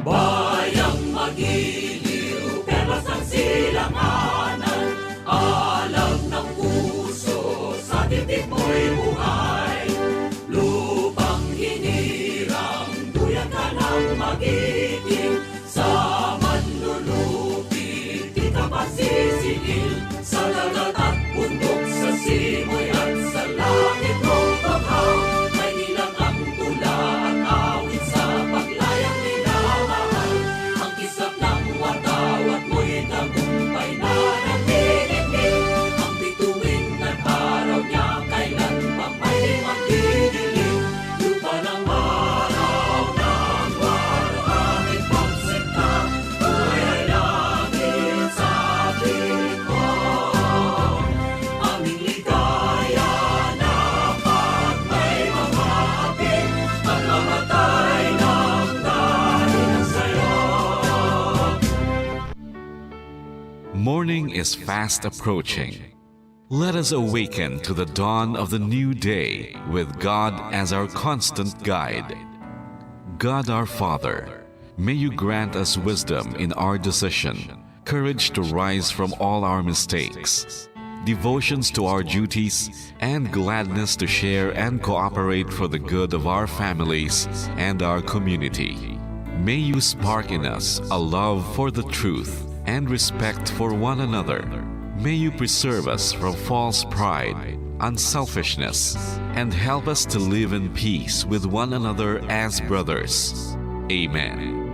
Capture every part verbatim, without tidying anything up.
Bayang magiliw, perlas ng silanganan, alam ng puso, sa titik mo'y buhay. Lupang hinirang, duyan ka ng magiting, sa manlulupi, di ka pasisingil, sa dagat at bundok, sa simoy at sa langit, o baha, may nilagang tula at awit sa paglayang minamahal. Ang kislap ng watawat mo'y tagumpay na nanginginig. Ang bituin at araw niya kailan pa may di magdidilim. Lupa ng araw ng waluhangin pagsinta, buhay ay langit sa piling mo. Aming ligaya na pag may mga api, pagmamatay ng dahil sa'yo. Morning is fast approaching. Let us awaken to the dawn of the new day with God as our constant guide. God our Father, may you grant us wisdom in our decision, courage to rise from all our mistakes, devotions to our duties, and gladness to share and cooperate for the good of our families and our community. May you spark in us a love for the truth and respect for one another. May you preserve us from false pride, unselfishness, and help us to live in peace with one another as brothers. Amen.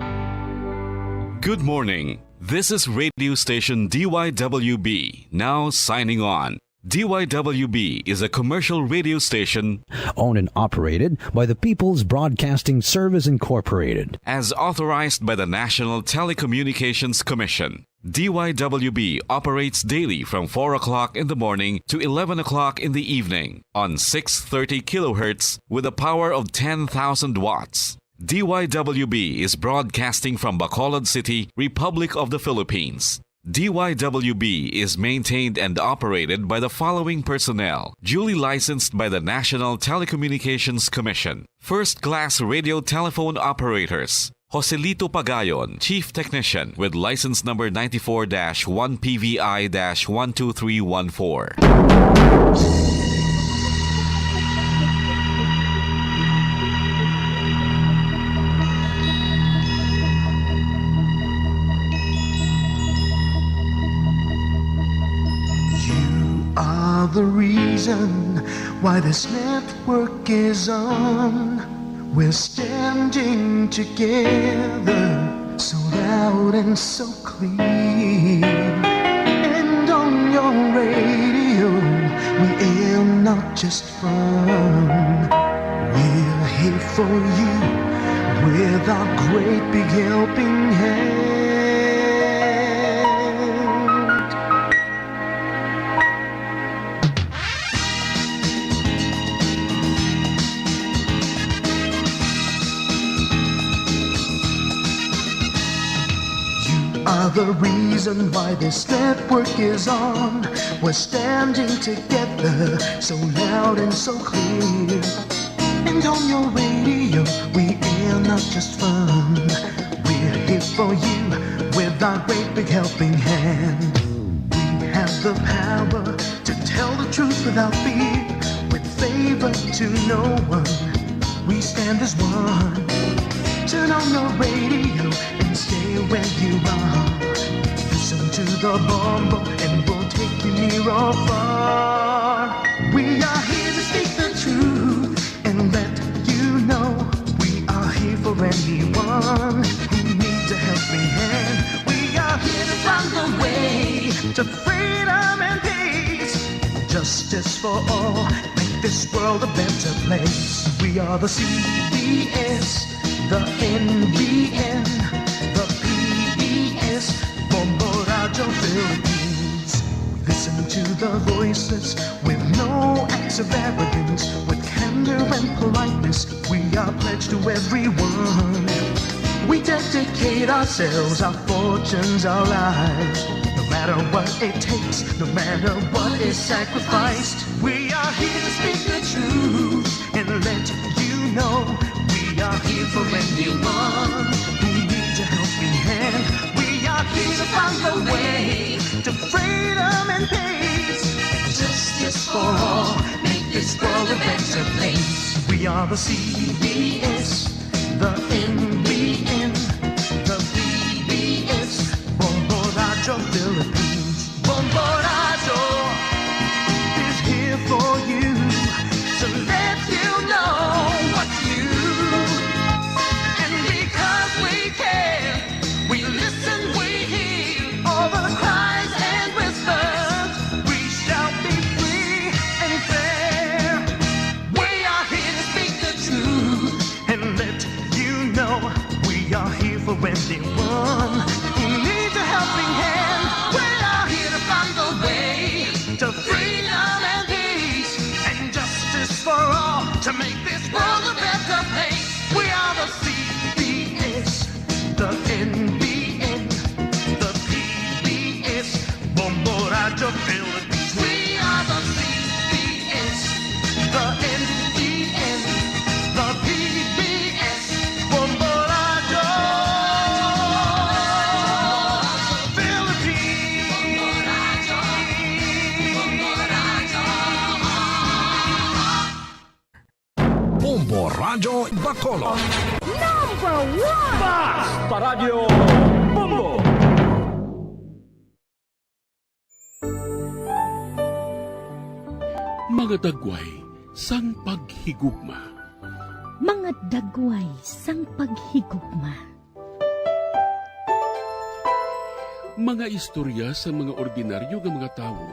Good morning. This is radio station D Y W B, now signing on. D Y W B is a commercial radio station owned and operated by the People's Broadcasting Service Incorporated. As authorized by the National Telecommunications Commission. D Y W B operates daily from four o'clock in the morning to eleven o'clock in the evening on six thirty kilohertz with a power of ten thousand watts. D Y W B is broadcasting from Bacolod City, Republic of the Philippines. D Y W B is maintained and operated by the following personnel, duly licensed by the National Telecommunications Commission. First class radio telephone operators, Joselito Pagayon, Chief Technician, with license number ninety-four dash one P V I dash one two three one four. You are the reason why this network is on. We're standing together, so loud and so clear. And on your radio, we air not just fun. We're here for you with our great big helping hand. You are the reason why this network is on. We're standing together, so loud and so clear. And on your radio, we air not just fun. We're here for you with our great big helping hand. We have the power to tell the truth without fear, with favor to no one. We stand as one. Turn on your radio and stay where you are. Listen to the bombo and we'll take you near or far. We are here to speak the truth and let you know we are here for anyone who needs a helping hand. We are here to find the way to freedom and peace, justice for all, make this world a better place. We are the C B S, the N B N, the P B S, Bombo Radio Philippines. We listen to the voices with no acts of arrogance, with candor and politeness. We are pledged to everyone. We dedicate ourselves, our fortunes, our lives. No matter what it takes, no matter what is sacrificed, we are here to speak the truth and let you know we are here for anyone who needs a He's found the way to freedom and peace. Justice for all, make this world a better place. We are the C B S, the N B N, the P B S, Bombo Radyo Philippines. Bombo Radyo is here for you to let you know what's new. And because we care, we listen, we hear all the cries and whispers. We shall be free and fair. We are here to speak the truth and let you know we are here for anyone who needs a helping hand. We are here to find the way to freedom and peace and justice for all to make this world a better place. We are the C B S, the N B N, the P B S, Bombo Radyo Philippines. We are the C B S, the N B N, the P B S, Bombo Radyo Philippines. Bombo Radyo Bacolod. Number one! Basta Radyo Bombo! Mga dagway sang paghigugma. Mga dagway sang paghigugma. Mga istorya sang mga ordinaryo nga mga tawo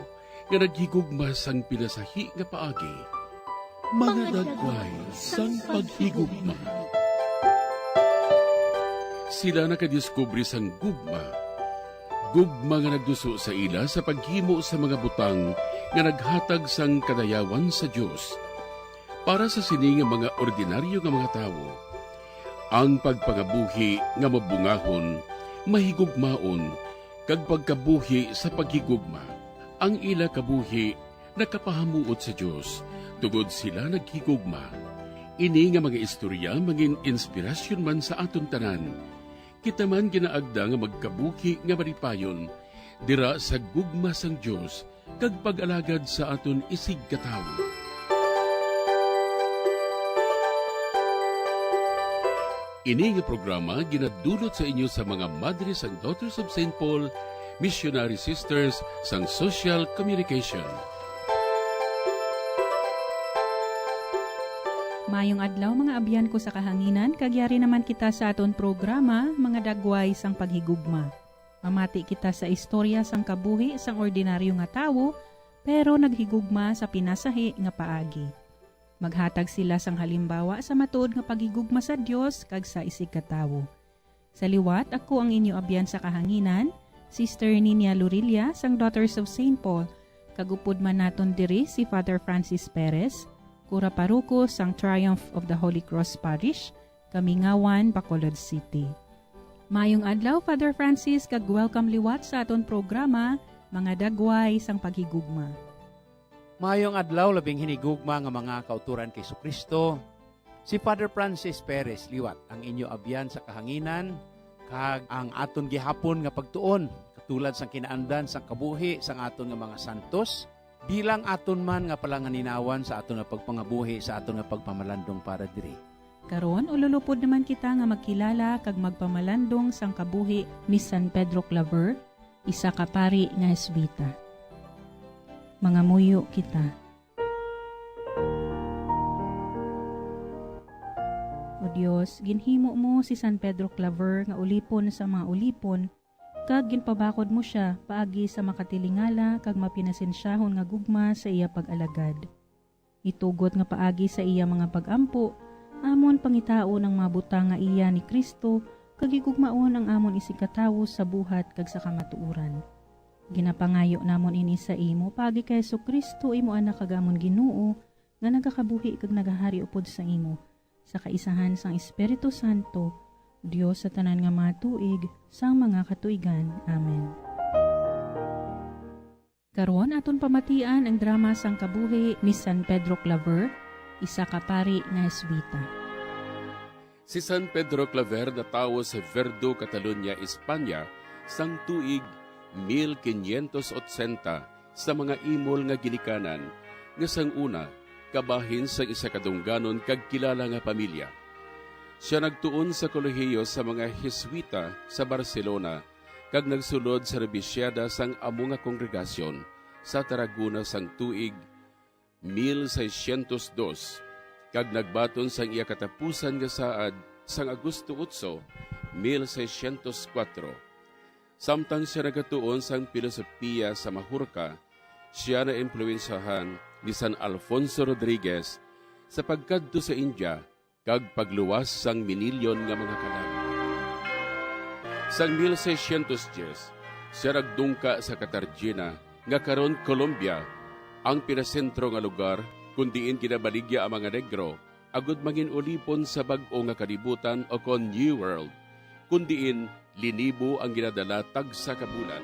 nga naghigugma sang pinasahi nga paagi. Mga dagway sang paghigugma. Sila nakadiskubre sang gugma. Gugma nga nagduso sa ila sa paghimo sa mga butang nga naghatag sang kadayawan sa Dios. Para sa sini nga mga ordinaryo nga mga tawo, ang pagpangabuhi nga mabungahon, mahigugmaon, kag pagkabuhi sa paghigugma. Ang ila kabuhi nakapahamuot sa Dios, tungod sila naghigugma. Ini nga mga istorya mangin-inspirasyon man sa aton tanan. Kita man ginaagda nga magkabuhi nga malipayon dira sa gugma sang Dios kag pag-alagad sa aton isigkatawo. Ini nga programa ginadulot sa inyo sa mga madre sang Daughters of Saint Paul, Missionary Sisters sang Social Communication. Mayong adlaw, mga abyan ko sa kahanginan, kag yari naman kita sa aton programa, Mga Dagway sang Paghigugma. Mamati kita sa istorya sang kabuhi sang ordinaryo nga tawo, pero naghigugma sa pinasahi nga paagi. Maghatag sila sang halimbawa sa matuod nga paghigugma sa Dios kag sa isigkatawo. Sa liwat, ako ang inyo abyan sa kahanginan, Sister Ninia Lorilla sang Daughters of Saint Paul, kag upod man naton diri si Father Francis Perez, kura paroko sang Triumph of the Holy Cross Parish, Kamingawan, Bacolod City. Mayong adlaw, Father Francis, kag welcome liwat sa aton programa, Mga Dagway sang Paghigugma. Mayong adlaw, labing hinigugma nga mga kauturan kay Jesu-Cristo. Si Father Francis Perez liwat ang inyo abyan sa kahanginan, kag ang aton gihapon nga pagtuon, katulad sang kinaandan sang kabuhi sang aton nga mga santos, bilang aton man nga palanganinawan sa aton nga pagpangabuhi, sa aton nga pagpamalandong para diri. Karon, ululupod naman kita nga magkilala kag magpamalandong sang kabuhi ni San Pedro Claver, isa ka pari nga Jesuita. Mangamuyo kita. O Dios, ginhimo mo si San Pedro Claver nga ulipon sa mga ulipon, kag ginpabakod mo sia paagi sa makatilingala kag mapinasensyahon nga gugma sa iya pag-alagad. Itugot nga paagi sa iya mga pag-ampo, amon pangitaon ang mga butang nga iya ni Cristo, kag higugmaon ang amon isigkatawo sa buhat kag sa kamatuoran. Ginapangayo namon ini sa imo paagi kay Jesu-Cristo, imo Anak kag amon Ginoo, nga nagakabuhi kag nagahari upod sa imo, sa kaisahan sang Espiritu Santo, Dios sa tanan nga mga tuig, sang mga katuigan. Amen. Karon, aton pamatian ang drama sang kabuhi ni San Pedro Claver, isa ka pari nga Jesuita. Si San Pedro Claver natawo sa Verdu, Catalonia, Espanya, sang tuig mil quinientos ochenta sa mga imol nga ginikanan, nga sang una kabahin sang isa ka dungganon kag kilala nga pamilya. Sia nagtuon sa kolehiyo sa mga Jesuita sa Barcelona kag nagsulod sa nobisyada sang amo nga kongregasyon sa Tarragona sang tuig mil seiscientos dos, kag nagbaton sang iya katapusan nga saad sang Agosto otso, mil seiscientos kuwatro. Samtang sia nagatuon sang pilosopiya sa Majorca, sia naimpluwensyahan ni San Alfonso Rodriguez sa pagkadto sa India kag pagluwas sang minilyon nga mga kalag. Sang mil seiscientos diyes, sia nagdungka sa Cartagena, nga karon Colombia, ang pinasentro nga lugar kon diin ginabaligya ang mga negro agud mangin-ulipon sa bag-o nga kalibutan, o kon New World, kon diin linibo ang ginadala tagsa ka bulan.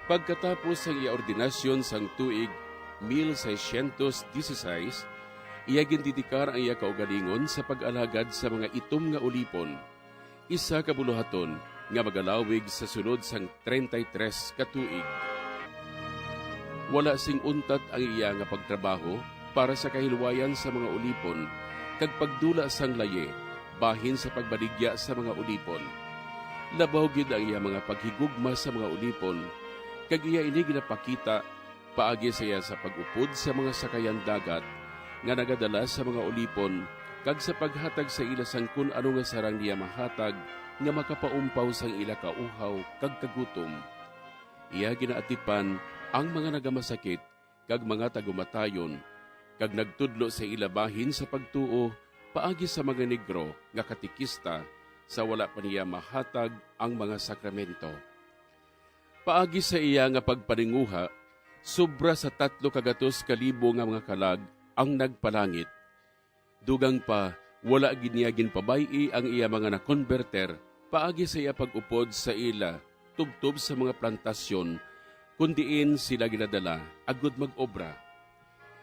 Pagkatapos sang iya ordinasyon sang tuig mil seiscientos dieciséis, iya gindedikar ang iya kaugalingon sa pag-alagad sa mga itom nga ulipon, isa ka buluhaton nga magalawig sa sulod sang treinta y tres ka tuig. Wala sing untat ang iya nga pagtrabaho para sa kahilwayan sa mga ulipon kag pagdula sang laye bahin sa pagbaligya sa mga ulipon. Labaw gid ang iya mga paghigugma sa mga ulipon, kag iya ini ginapakita paagi sa iya sa pag-upod sa mga sakayan dagat nga nagadala sa mga ulipon, kag sa paghatag sa ila sang kun ano nga sarang niya mahatag nga makapaumpaw sang ila kauhaw kag kagutom. Iya ginaatipan ang mga nagamasakit kag mga tagumatayon, kag nagtudlo sa ila bahin sa pagtuo paagi sa mga negro nga katekista sa wala pa niya mahatag ang mga sakramento. Paagi sa iya nga pagpaninguha, sobra sa tatlo ka gatos ka libo nga mga kalag ang nagpalangit. Dugang pa, wala gid niya ginpabay-i ang iya mga nakonberter paagi sa iya pag-upod sa ila tubtob sa mga plantasyon, kon diin sila ginadala agud mag-obra.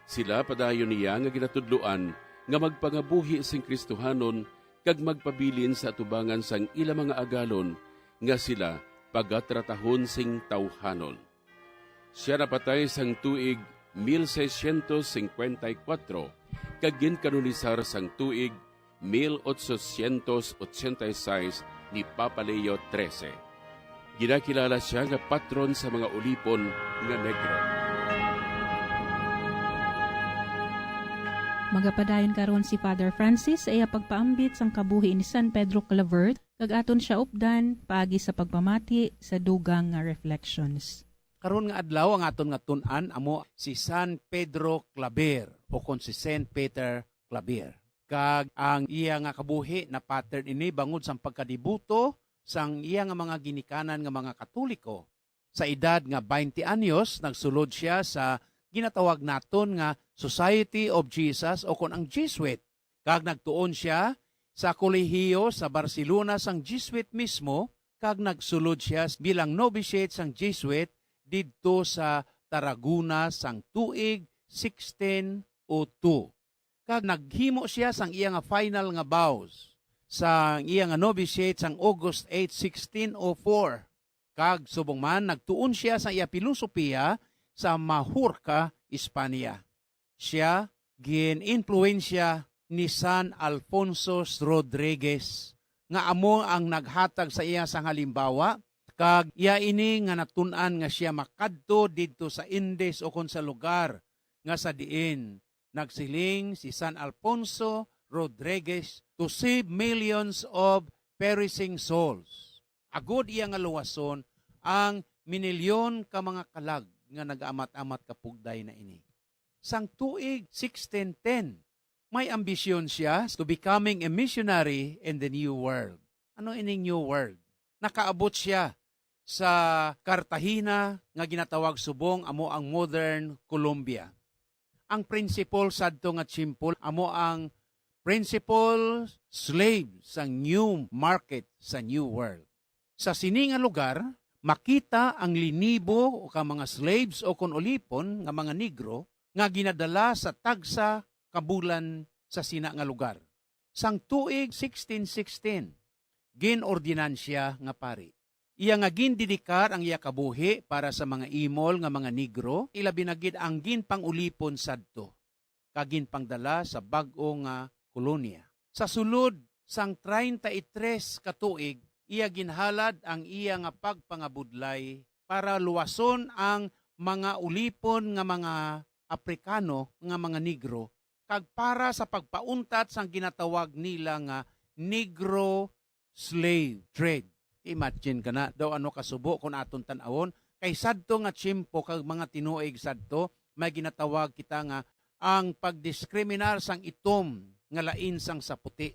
Sila padayon niya nga ginatudloan nga magpangabuhi sing Kristohanon kag magpabilin sa atubangan sang ila mga agalon nga sila pagatratahon sing tawhanon. Sia napatay sang tuig mil seiscientos cincuenta y cuatro, kag ginkanonisar sang tuig mil ochocientos ochenta y seis ni Papa Leo trese. Ginakilala sia nga patron sa mga ulipon nga negro. Magapadayon karon si Father Francis sa iya pagpaambit sang kabuhi ni San Pedro Claver, kag aton sia updan paagi sa pagpamati sa dugang nga reflections. Karon nga adlaw, ang aton nga tun-an amo si San Pedro Claver, o kon si Saint Peter Claver. Kag ang iya nga kabuhi na-pattern ini bangod sang pagkadiboto sang iya nga mga ginikanan nga mga Katoliko. Sa edad nga twenty anyos, nagsulod sia sa ginatawag naton nga Society of Jesus, o kon ang Jesuit, kag nagtuon sia sa kolehiyo sa Barcelona sang Jesuit mismo, kag nagsulod sia bilang novitiate sang Jesuit didto sa Tarragona sang tuig sixteen oh two. Kag naghimo sia sang iya nga final nga vows sang iya nga novitiate sang August eight, sixteen oh four. Kag subong man, nagtuon sia sa iya pilosopiya sa Majorca, Espanya. Sia gin-impluwensya ni San Alfonso Rodriguez, nga amo ang naghatag sa iya sang halimbawa, kag iya ini nga natun-an nga sia makadto didto sa Indies, o kon sa lugar nga sa diin nagsiling si San Alfonso Rodriguez to save millions of perishing souls, agud iya nga luwason ang minilyon ka mga kalag nga nagaamat-amat ka pugday na ini. Sang tuig sixteen ten, may ambisyon sia to becoming a missionary in the New World. Ano ining New World? Nakaabot sia sa Cartagena nga ginatawag subong amo ang modern Colombia. Ang principal sadto nga tiyempo amo ang principal slave sa new market sa New World. Sa sini nga lugar, makita ang linibo ka mga slaves o kon ulipon nga mga negro nga ginadala sa tagsa ka bulan sa sina nga lugar. Sang tuig sixteen sixteen, gin-ordinan sia nga pari. Iya nga gindedikar ang iya kabuhi para sa mga imol nga mga Negro, ilabi na gid ang ginpangulipon sadto kag ginpangdala sa bag-o nga kolonya. Sa sulod sang treinta y tres ka tuig, iya ginhalad ang iya nga pagpangabudlay para luwason ang mga ulipon nga mga Aprikano nga mga Negro kag para sa pagpauntat sang ginatawag nila nga Negro slave trade. Imagine ka na daw ano kasubo kung aton tan-awon. Kay sadto nga tiyempo kag mga tinuig sadto, may ginatawag kita nga ang pagdiskriminar sang itom nga lain sang sa puti.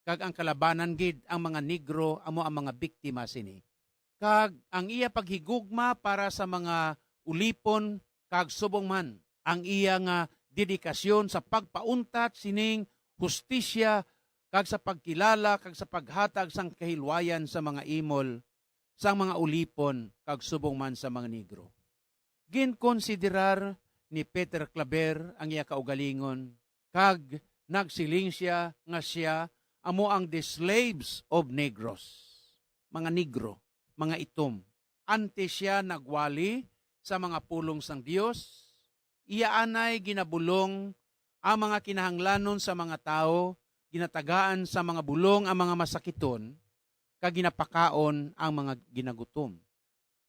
Kag ang kalabanan gid, ang mga Negro amo ang mga biktima sini. Kag ang iya paghigugma para sa mga ulipon kag subong man ang iya nga dedikasyon sa pagpauntat sining hustisya kag sa pagkilala kag sa paghatag sang kahilwayan sa mga imol sang mga ulipon kag subong man sa mga Negro. Ginkonsiderar ni Peter Claver ang iya kaugalingon kag nagsiling sia nga sia amo ang the slaves of Negros, mga Negro, mga itom. Antes sia nagwali sa mga pulong sang Dios, iya anay ginabulong ang mga kinahanglanon sa mga tawo, ginatagaan sa mga bulong ang mga masakiton, kag ginapakaon ang mga ginagutom.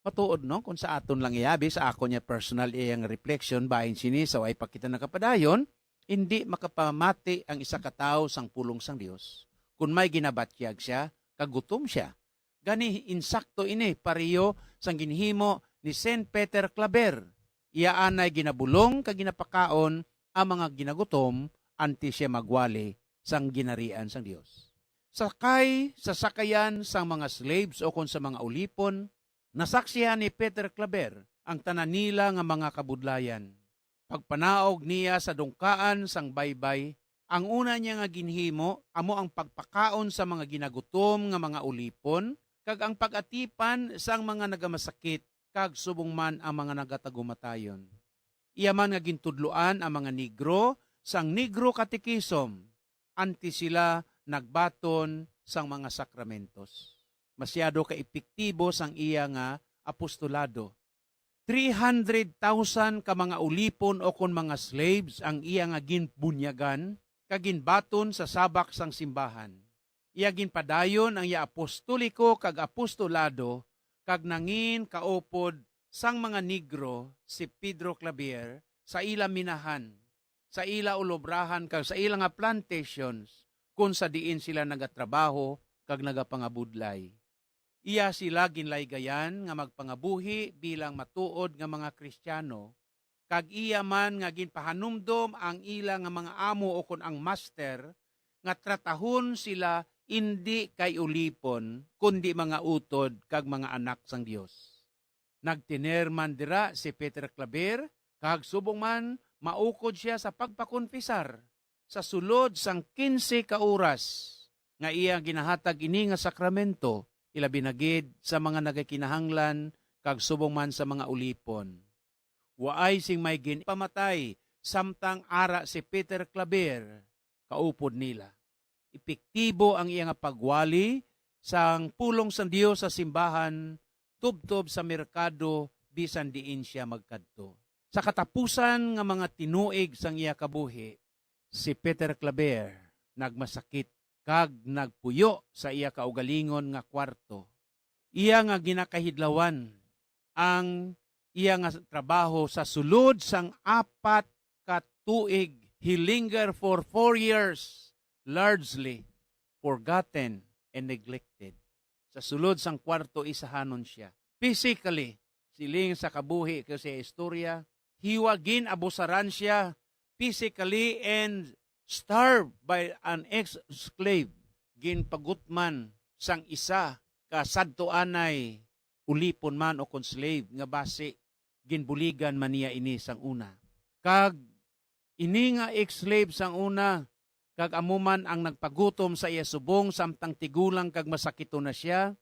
Matuod, no? Kung sa aton lang iyabi, sa akon niya personal iyang reflection, bahin sini, sa way pa kita nakapadayon, hindi makapamati ang isa ka tawo sang pulong sang Dios, kun may ginabatyag sia, kag gutom sia. Gani, insakto ini, pareho sang ginhimo ni Saint Peter Claver. Iya anay ginabulong kag ginapakaon ang mga ginagutom antes sia magwali sang ginharian sang Dios. Sakay sa sakayan sang mga slaves ukon sa mga ulipon, nasaksihan ni Peter Claver ang tanan nila nga mga kabudlayan. Pagpanaog niya sa dungkaan sang baybay, ang una niya nga ginhimo amo ang pagpakaon sa mga ginagutom nga mga ulipon kag ang pag-atipan sang mga nagamasakit kag subong man ang mga nagatagumatayon. Iya man nga gintudloan ang mga Negro sang Negro Catechism antes sila nagbaton sang mga sakramentos. Masyado ka epektibo sang iya nga apostolado. Three hundred thousand ka mga ulipon ukon mga slaves ang iya nga ginbunyagan kag ginbaton sa sabak sang simbahan. Iya ginpadayon ang iya apostoliko kag apostolado kag nangin kaupod sang mga Negro si Pedro Claver sa ila minahan, sa ila ulobrahan kag sa ila nga plantations kon sa diin sila nagatrabaho kag nagapangabudlay. Iya sila ginlaygayan nga magpangabuhi bilang matuod nga mga Kristiano, kag iya man nga ginpahanumdom ang ila nga mga amo ukon ang master nga tratahon sila indi kay ulipon, kundi mga utod kag mga anak sang Dios. Nagtener man dira si Peter Claver, kag subong man maukod sia sa pagpakonfesar. Sa sulod sang quince ka oras nga iya ginahatag ini nga sakramento, ilabi na gid sa mga nagakinahanglan kag subong man sa mga ulipon. Waay sing may ginpamatay samtang ara si Peter Claver kaupod nila. Epektibo ang iya nga pagwali sang pulong sang Dios sa simbahan tubtob sa merkado bisan diin sia magkadto. Sa katapusan nga mga tinuig sang iya kabuhi, si Peter Claver nagmasakit kag nagpuyo sa iya kaugalingon nga kwarto. Iya nga ginakahidlawan ang iya nga trabaho sa sulod sang apat ka tuig. He lingered for four years, largely forgotten and neglected. Sa sulod sang kwarto, isahanon sia. Physically, siling sa kabuhi ko sa istorya, hiwa, gin-abusaran sia physically and starved by an ex-slave. Ginpagutman sang isa ka sadto anay ulipon man o kon slave nga basi ginbuligan man niya ini sang una. Kag ini nga ex-slave sang una, kag amo man ang nagpagutom sa iya subong samtang tigulang kag masakiton na sia,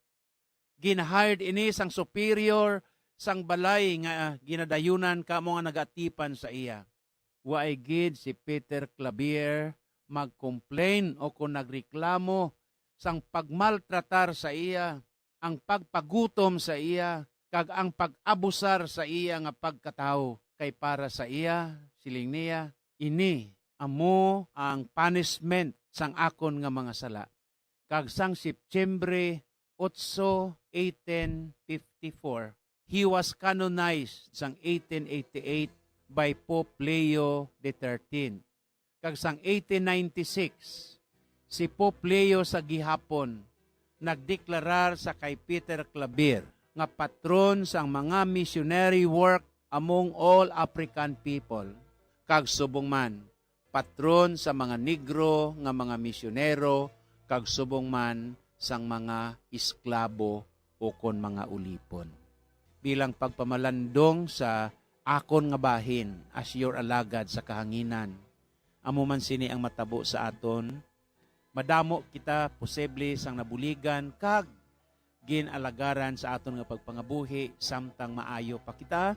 gin-hired ini sang superior sang balay nga ginadayunan kamo nga nagatipan sa iya. Waay gid si Peter Clavier mag-complain o kon nagreklamo sang pagmaltratar sa iya, ang pagpagutom sa iya, kag ang pag-abusar sa iya nga pagkatawo, kay para sa iya, siling niya, "Ini amo ang punishment sang akon nga mga sala." Kag sang Septembre otso, eighteen fifty-four, he was canonized sang eighteen eighty-eight by Pope Leo the thirteenth. Kag sang eighteen ninety-six, si Pope Leo sa gihapon nagdeklarar sa kay Peter Claver nga patron sang mga missionary work among all African people, kag subong man patron sa mga Negro nga mga misyonero, kag subong man sang mga esklabo ukon mga ulipon. Bilang pagpamalandong sa akon nga bahin as your alagad sa kahanginan, amo man sini ang matabo sa aton. Madamo kita posible sang nabuligan kag ginalagaran sa aton nga pagpangabuhi samtang maayo pa kita,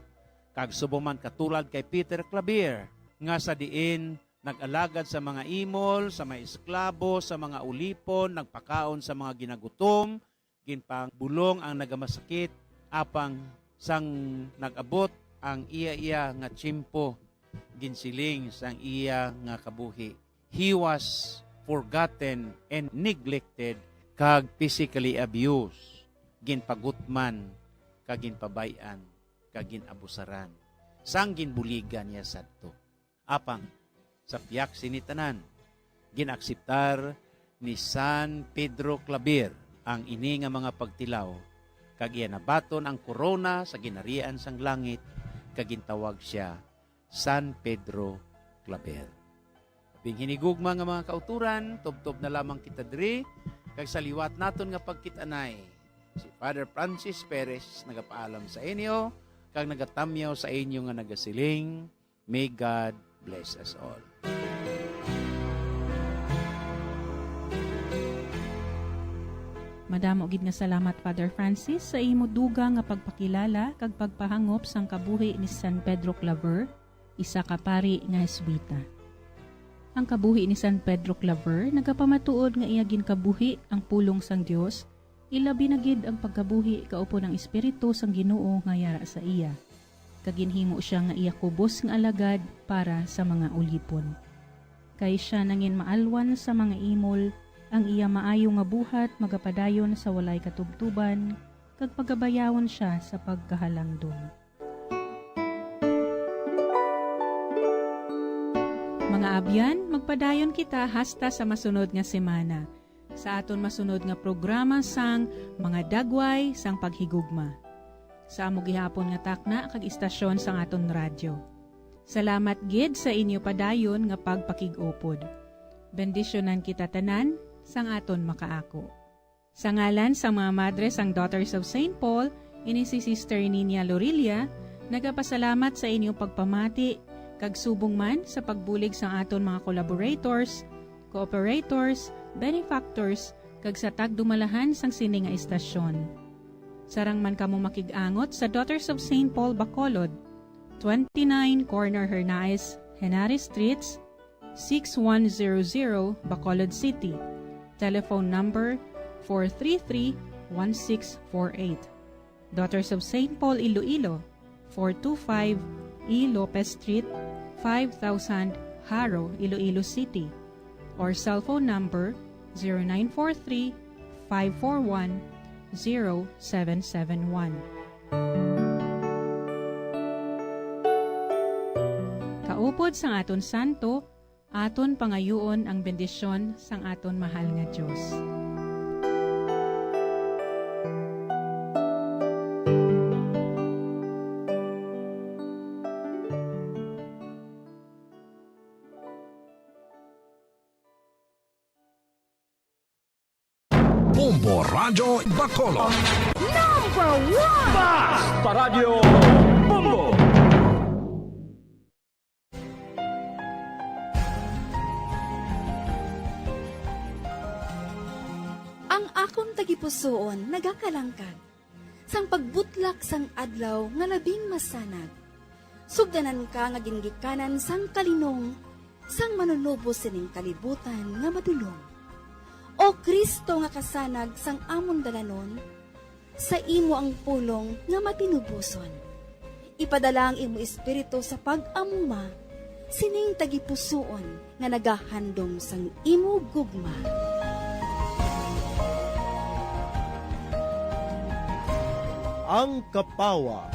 kag subong man katulad kay Peter Claver, nga sa diin nag-alagad sa mga imol, sa mga esklabo, sa mga ulipon, nagpakaon sa mga ginagutom, ginpabulong ang nagamasakit, apang sang nag-abot ang iya-iya nga tiyempo, ginsiling sang iya nga kabuhi, he was forgotten and neglected, kag physically abused, ginpagutman, kag ginpabay-an, kag gin-abusaran, sang ginbuligan niya sadto. Apang sa piyak sini tanan, gin-akseptar ni San Pedro Claver ang ini nga mga pagtilaw, kag iya nabaton ang korona sa ginharian sang langit, kag gintawag sia San Pedro Claver. Labing hinigugma nga mga kauturan, tubtob na lamang kita diri, kag sa liwat naton nga pagkit-anay, si Father Francis Perez nagapaalam sa inyo, kag nagatamyaw sa inyo nga nagasiling, "May God bless us all." Madamo gid nga salamat, Father Francis, sa imo dugang nga pagpakilala kag pagpahangop sang kabuhi ni San Pedro Claver, isa ka pari nga Jesuita. Ang kabuhi ni San Pedro Claver nagapamatuod nga iya ginkabuhi ang pulong sang Dios, ilabi na gid ang pagkabuhi kaupod ang Espiritu sang Ginoo nga yara sa iya, kag ginhimo sia nga iya kubos nga alagad para sa mga ulipon. Kay sia nangin maalwan sa mga imol, ang iya maayo nga buhat magapadayon sa walay katubtuban, kag pagabayawon sia sa pagkahalangdon. Mga abyan, magpadayon kita hasta sa masunod nga semana, sa aton masunod nga programa sang Mga Dagway sang Paghigugma, sa amo gihapon nga takna kag istasyon sang aton radyo. Salamat gid sa inyo padayon nga pagpakig-upod. Bendisyonan kita tanan sang aton makaako. Sa ngalan sang mga madre sang Daughters of Saint Paul, ini si Sister Ninia Lorilla, nagapasalamat sa inyong pagpamati, kag subong man sa pagbulig sang aton mga collaborators, cooperators, benefactors, kag sa tagdumalahan sang sini nga istasyon. Sarang man kamo makig-angot sa Daughters of Saint Paul Bacolod, twenty-nine Corner Hernaez, Henares Streets, six one zero zero, Bacolod City. Telephone number four three three, one six four eight. Daughters of Saint Paul Iloilo, four two five E Lopez Street, five thousand, Jaro, Iloilo City. Or cellphone number zero nine four three, five four one, zero seven seven one. Kaupod sang aton santo, aton pangayuon ang bendisyon sang aton mahal nga Dios. Bombo Radyo Bacolod. Number one! Basta Radyo Bombo! Ang akon tagipusoon nagakalangkag. Sang pagbutlak sang adlaw nga labing masanag, sugdanan ka nga gingikanan sang kalinong sang manunubos sining kalibutan nga madulom. O Cristo nga kasanag sang amon dalanon, sa imo ang pulong nga matinuboson. Ipadala ang imo Espiritu sa pag-amuma sining tagipusoon nga nagahandom sang imo gugma. Ang Kapawa.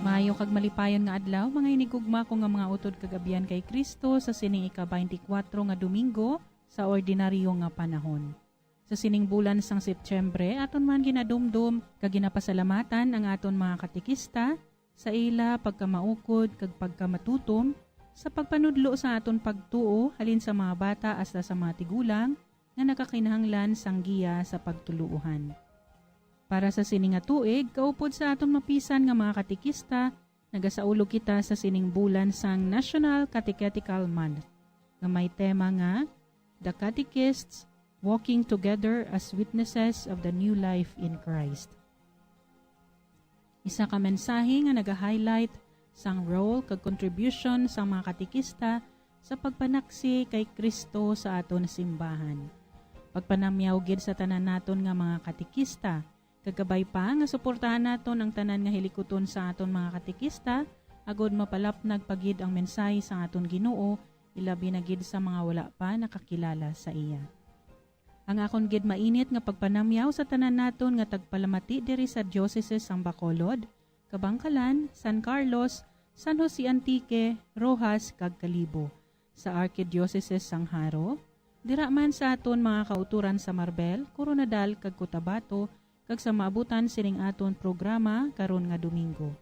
Maayo kag malipayon nga adlaw, mga hinigugma ko nga mga utod kag abyan kay Cristo, sa sining ika-twenty-four nga Domingo sa ordinaryo nga panahon. Sa sining bulan sang Setyembre, aton man ginadumdom kag ginapasalamatan ang aton mga katekista sa ila pagkamaukod kag pagkamatutom sa pagpanudlo sa aton pagtuo, halin sa mga bata hasta sa mga tigulang nga nagakinahanglan sang giya sa pagtuloohan. Para sa sini nga tuig, kaupod sa aton mapisan nga mga katekista, nagasaulog kita sa sining bulan sang National Catechetical Month, nga may tema nga The Catechists: Walking Together as Witnesses of the New Life in Christ. Isa ka mensahe nga nag-highlight sang role kag contribution sang mga katekista sa pagpanaksi kay Cristo sa aton simbahan. Pagpanamyaw gid sa tanan naton nga mga katekista, kag kabay pa nga suportahan naton ang tanan nga hilikuton sa aton mga katekista, agod mapalapnag pa gid ang mensahe sang aton Ginoo, ilabi na gid sa mga wala pa nakakilala sa iya. Ang akon gid mainit nga pagpanamyaw sa tanan naton nga tagpalamati diri sa Diocese sang Bacolod, Kabangkalan, San Carlos, San Jose Antique, Roxas, kag Kalibo, sa Archdiocese sang Jaro, dira man sa aton mga kauturan sa Marbel, Koronadal, kag Cotabato, kag sa maabutan sining aton programa karon nga Domingo.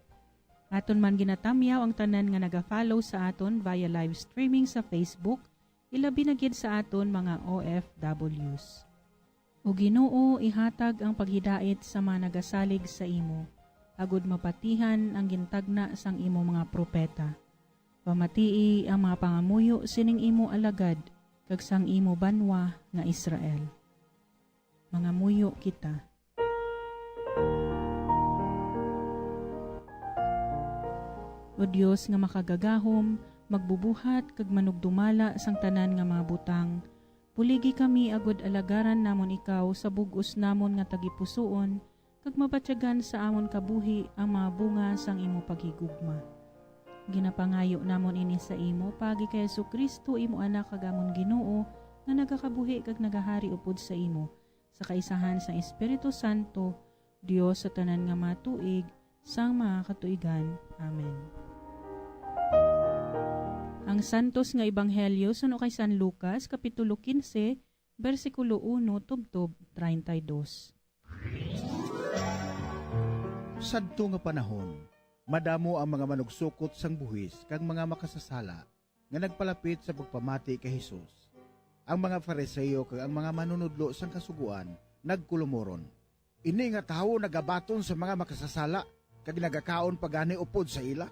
Aton man ginatamyaw ang tanan nga naga-follow sa aton via live streaming sa Facebook, ilabi na gid sa aton mga O F Ws. O Ginoo, ihatag ang paghidait sa mga nagasalig sa imo, agod mapatihan ang gintagna sang imo mga propeta. Pamatii ang mga pangamuyo sining imo alagad kag sang imo banwa nga Israel. Mangamuyo kita. O Dios nga makagagahom, magbubuhat kag manugdumala sang tanan nga mga butang, buligi kami agod alagaran namon ikaw sa bug-os namon nga tagipusoon, kag mabatyagan sa amon kabuhi ang mga bunga sang imo paghigugma. Ginapangayo namon ini sa imo paagi kay Jesu-Cristo, imo Anak kag amon Ginoo, nga nagakabuhi kag nagahari upod sa imo, sa kaisahan sang Espiritu Santo, Dios sa tanan nga mga tuig, sang mga katuigan. Amen. Ang Santos nga Ebanghelyo suno kay San Lucas, Kapitulo quince, bersikulo uno tubtob treinta y dos. Sadto nga panahon, madamo ang mga manugsukot sang buhis kag mga makasasala nga nagpalapit sa pagpamati kay Jesus. Ang mga Fariseo kag ang mga manunodlo sang Kasugoan nagkulumoron, "Ini nga tawo nagabaton sa mga makasasala kag nagakaon pa gani upod sa ila."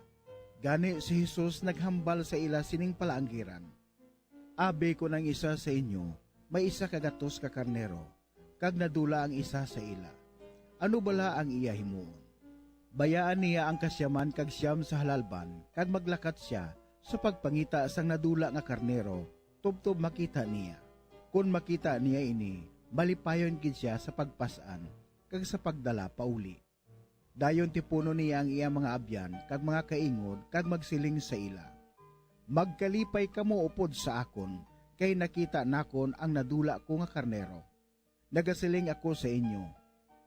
Gani si Jesus naghambal sa ila sining palaanggiran, "Abi kon ang isa sa inyo may isa ka gatos ka karnero, kag nadula ang isa sa ila, ano bala ang iya himuon? Bayaan niya ang kasyaman kag siyam sa halalban, kag maglakat sia sa pagpangita sang nadula nga karnero, tubtob makita niya. Kon makita niya ini, malipayon gid sia sa pagpas-an kag sa pagdala pauli. Dayon tipunon niya ang iya mga abyan kag mga kaingod, kag magsiling sa ila, 'Magkalipay kamo upod sa akon, kay nakita nakon ang nadula ko nga karnero. Nagasiling ako sa inyo,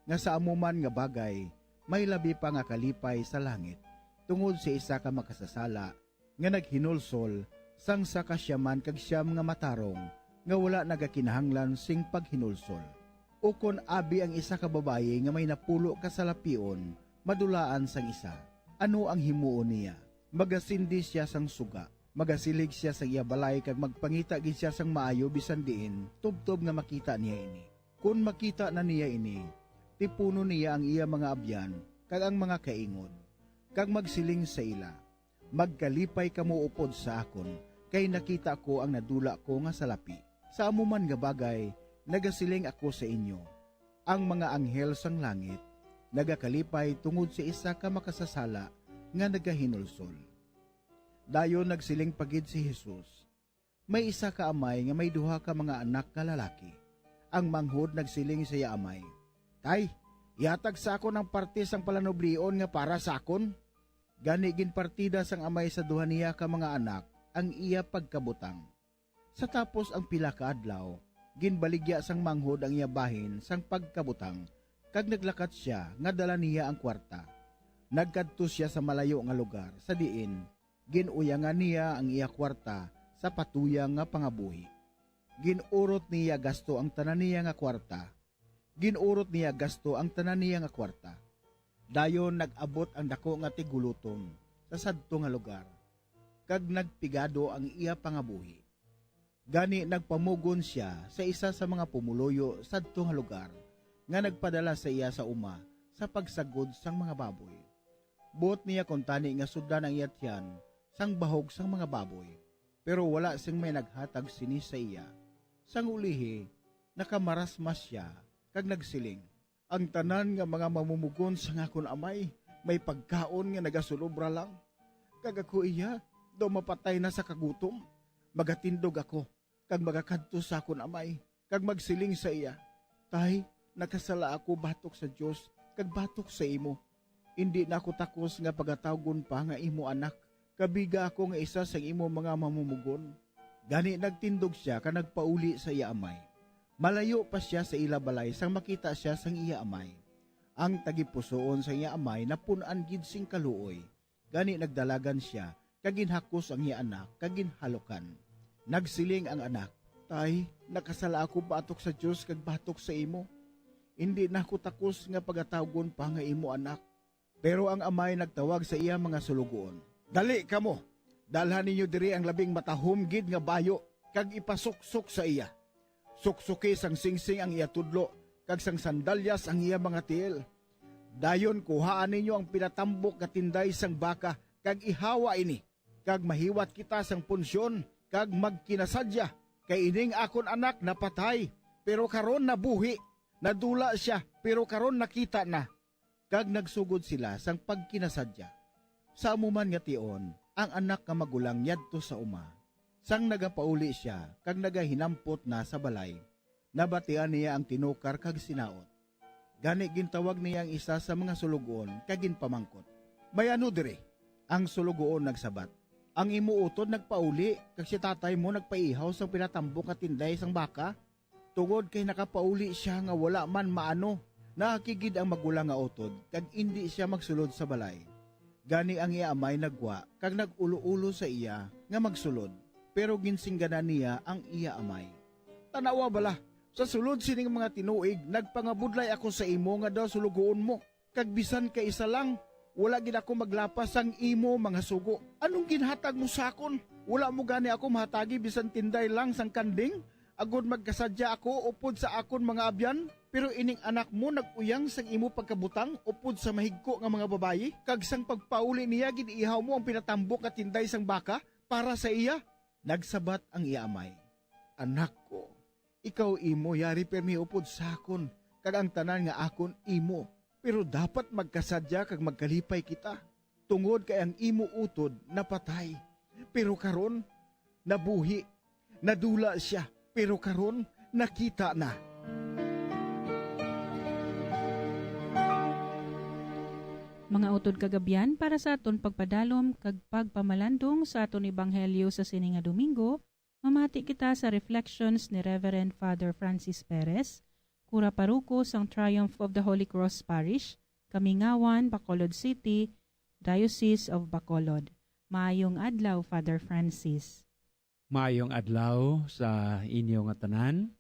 nga sa amo man nga bagay may labi pa nga kalipay sa langit tungod sa isa ka makasasala nga naghinulsol sang sa kasyaman kag siyam nga matarong nga wala nagakinahanglan sing paghinulsol. Ukon abi ang isa ka babayi nga may napulo ka salapion madulaan sang isa, ano ang himuon niya? Magasindi sia sang suga, magasilig sia sa iya balay, kag magpangita gid sia sang maayo bisan diin, tubtob nga makita niya ini. Kon makita na niya ini, tipunon niya ang iya mga abyan kag ang mga kaingod, kag magsiling sa ila, 'Magkalipay kamo upod sa akon, kay nakita ko ang nadula ko nga salapi.' Sa amo man nga bagay, nagasiling ako sa inyo, ang mga anghel sang langit nagakalipay tungod sa isa ka makasasala nga nagahinulsol." Dayon nagsiling pa gid si Jesus, May isa ka amay nga may duha ka mga anak nga lalaki. Ang manghod nagsiling sa iya amay, "Tay, ihatag sa akon ang parte sang palanublion nga para sa akon." Gani ginpartida sang amay sa duha niya ka mga anak ang iya pagkabutang. Sa tapos ang pila ka adlaw, ginbaligya sang manghod ang iya bahin sang pagkabutang, kag naglakat sia nga dala niya ang kwarta. Nagkadto sia sa malayo nga lugar, sa diin gin-uyangan niya ang iya kwarta sa patuyang nga pangabuhi. Gin-urot niya gasto ang tanan niya nga kwarta. Gin-urot niya gasto ang tanan niya nga kwarta. Dayon nag-abot ang daku nga tiggutom sa sadto nga lugar, kag nagpigado ang iya pangabuhi. Gani nagpamugon sia sa isa sa mga pumoluyo sadto nga lugar nga nagpadala sa iya sa uma sa pagsagod sang mga baboy. Buot niya kuntani nga sudlan ang iya tiyan sang bahog sang mga baboy, pero wala sing may naghatag sini sa iya. Sang ulihi, nakamarasmas sia kag nagsiling, "Ang tanan nga mga mamumugon sang akon amay may pagkaon nga nagasulobra lang, kag ako iya daw mapatay na sa kagutom. Magatindog ako kag magakadto sa akon amay, kag magsiling sa iya, 'Tay, nakasala ako batok sa Dios kag batok sa imo. Indi na ako takos nga pagatawgon pa nga imo anak. Kabiga ako nga isa sang imo mga mamumugon.'" Gani nagtindog sia kag nagpauli sa iya amay. Malayo pa sia sa ila balay sang makita sia sang iya amay. Ang tagipusoon sang iya amay napun-an gid sing kaluoy. Gani nagdalagan sia, kag ginhakos ang iya anak, kag ginhalukan. Nagsiling ang anak, "Tay, nakasala ako batok sa Dios kag batok sa imo. Indi na ako takos nga pagatawgon pa nga imo anak." Pero ang amay nagtawag sa iya mga sulugoon, "Dali kamo, dalha ninyo diri ang labing matahom gid nga bayo, kag ipasuksok sa iya. Suksoki sang singsing ang iya tudlo, kag sang sandalyas ang iya mga tiil. Dayon kuhaa ninyo ang pinatambok nga tinday sang baka, kag ihawa ini, kag mahiwat kita sang punsyon, kag magkinasadya, kay ining akon anak napatay, pero karon nabuhi, nadula sia, pero karon nakita na." Kag nagsugod sila sang pagkinasadya. Sa amo man nga tion, ang anak nga magulang yadto sa uma. Sang nagapauli sia kag nagahinampot na sa balay, nabatian niya ang tinukar kag sinaot. Gani gintawag niya ang isa sa mga sulugoon kag ginpamangkot, "May ano diri?" Ang sulugoon nagsabat, "Ang imo utod nagpauli, kag si tatay mo nagpaihaw sang pinatambok nga tinday sang baka, tungod kay nakapauli sia nga wala man maano." Naakig gid ang magulang nga utod, kag indi sia magsulod sa balay. Gani ang iya amay naggwa kag nag-ulo-ulo sa iya nga magsulod, pero ginsingganan niya ang iya amay, "Tan-awa bala, sa sulod sining mga tinuig nagpangabudlay ako sa imo nga daw sulugoon mo, kag bisan kaisa lang, wala gid ako maglapas sang imo mga sugo. Anong ginhatag mo sa akon? Wala mo gani ako mahatagi bisan tinday lang sang kanding, agod magkasadya ako upod sa akon mga abyan? Pero ining anak mo nag-uyang sang imo pagkabutang upod sa mahigko nga mga babayi, kag sang pagpauli niya gin-ihaw mo ang pinatambok nga tinday sang baka para sa iya." Nagsabat ang iya amay, "Anak ko, ikaw imo yari pirmi upod sa akon, kag ang tanan nga akon imo. Pero dapat magkasadya kag magkalipay kita, tungod kay ang imo utod napatay, pero karon nabuhi. Nadula sia, pero karon nakita na." Mga utod kag abyan, para sa aton pagpadalom kag pagpamalandong sa aton ebanghelyo sa sini nga Domingo, mamati kita sa reflections ni Reverend Father Francis Perez, kura paroko sang Triumph of the Holy Cross Parish, Kamingawan, Bacolod City, Diocese of Bacolod. Maayong adlaw, Father Francis. Maayong adlaw sa inyo nga tanan.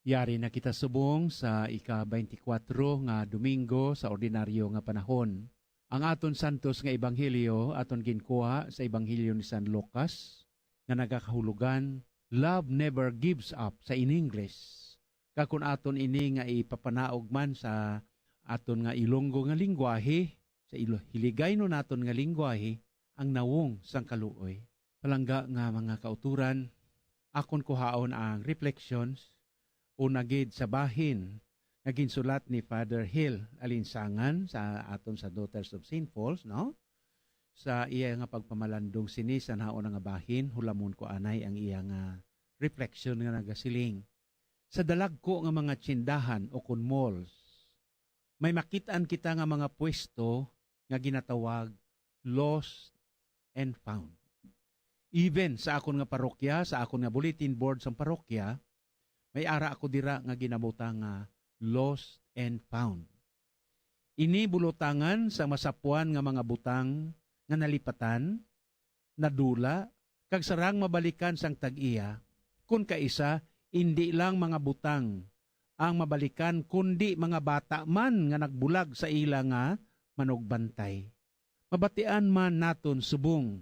Yari na kita subong sa ika-twenty-four nga Domingo sa ordinaryo nga panahon. Ang aton santos nga ebanghelyo aton ginkuha sa Ebanghelyo ni San Lucas, nga nagakahulugan, "Love never gives up" sa in English. Kag kun aton ini nga ipapanaog man sa aton nga Ilonggo nga linggwahe, sa Ilo-, Hiligaynon naton nga linggwahe, ang nawong sang kaluoy. Palangga nga mga kauturan, akon kuhaon ang reflections una gid sa bahin nga ginsulat ni Father Hill Alinsangan sa aton sa Daughters of Saint Paul's, no? sa iya nga pagpamalandong sini sa nahauna nga bahin, hulamon ko anay ang iya nga reflection nga nagasiling, "Sa dalagko nga mga tsindahan o kon malls, may makit-an kita nga mga pwesto nga ginatawag lost and found. Even sa akon nga parokya, sa akon nga bulletin board sang parokya, may ara ako dira nga ginabutang nga lost and found. Ini bulotangan sa masapuan nga mga butang nga nalipatan, nadula, kag sarang mabalikan sang tag-iya, kun kaisa, indi lang mga butang ang mabalikan, kundi mga bata man nga nagbulag sa ila nga manugbantay." Mabatian man naton subong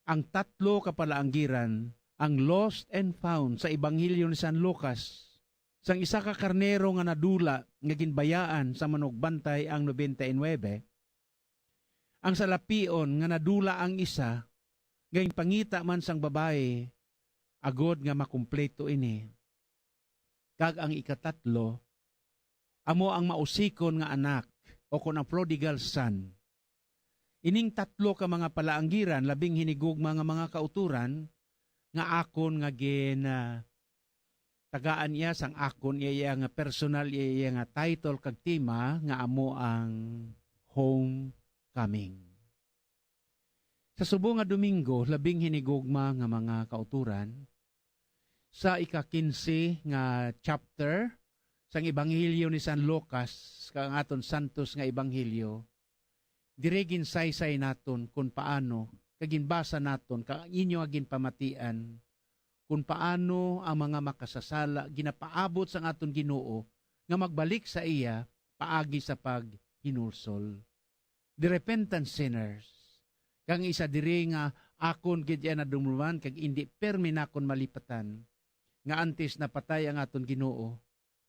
ang tatlo ka palaanggiran, ang lost and found sa Ebanghelyo ni San Lucas, sang isa ka karnero nga nadula nga ginbayaan sa manugbantay ang nobenta y nuebe, ang salapion nga nadula ang isa, nga ginpangita man sang babayi, agod nga makumpleto ini. Kag ang ikatatlo, amo ang mausikon nga anak, o kon ang prodigal son. Ining tatlo ka mga palaanggiran, labing hinigugma nga mga kautoran, nga akon nga gin, ah, tagaan iya sang akon iya, iya nga personal, iya, iya nga title kag tema nga amo ang homecoming. Sa subong nga Domingo, labing hinigugma nga mga kautoran, sa ika-kinse nga chapter sang Ebanghelyo ni San Lucas, kag ang aton santos nga ebanghelyo, diri ginsaysay naton kon paano, kag ginbasa naton, kag ang inyo nga ginpamatian, kon paano ang mga makasasala ginapaabot sang aton Ginoo nga magbalik sa iya paagi sa paghinulsol. The repentant sinners. Kag ang isa diri nga akon gid iya nadumduman kag indi permi nakon malipatan, nga antes napatay ang aton Ginoo,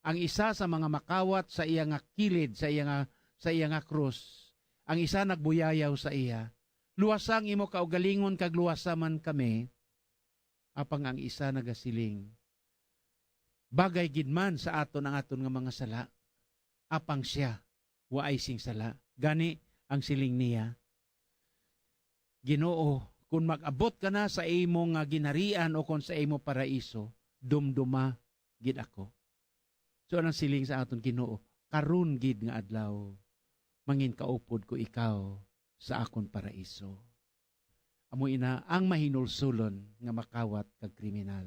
ang isa sa mga makawat sa iya nga kilid, sa iya nga, sa iya nga krus, ang isa nagbuyayaw sa iya, "Luwasa ang imo kaugalingon kag luwasa man kami." Apang ang isa nagasiling, "Bagay gid man sa aton ang aton nga mga sala, apang sia waay sing sala." Gani ang siling niya, "Ginoo, kon mag-abot ka na sa imo nga ginharian o kon sa imo paraiso, dumduma gid ako." So, anong siling sa aton Ginoo? "Karon gid nga adlaw, manginkaupod ko ikaw sa akon paraiso." Amo ina ang mahinulsulon nga makawat kag kriminal.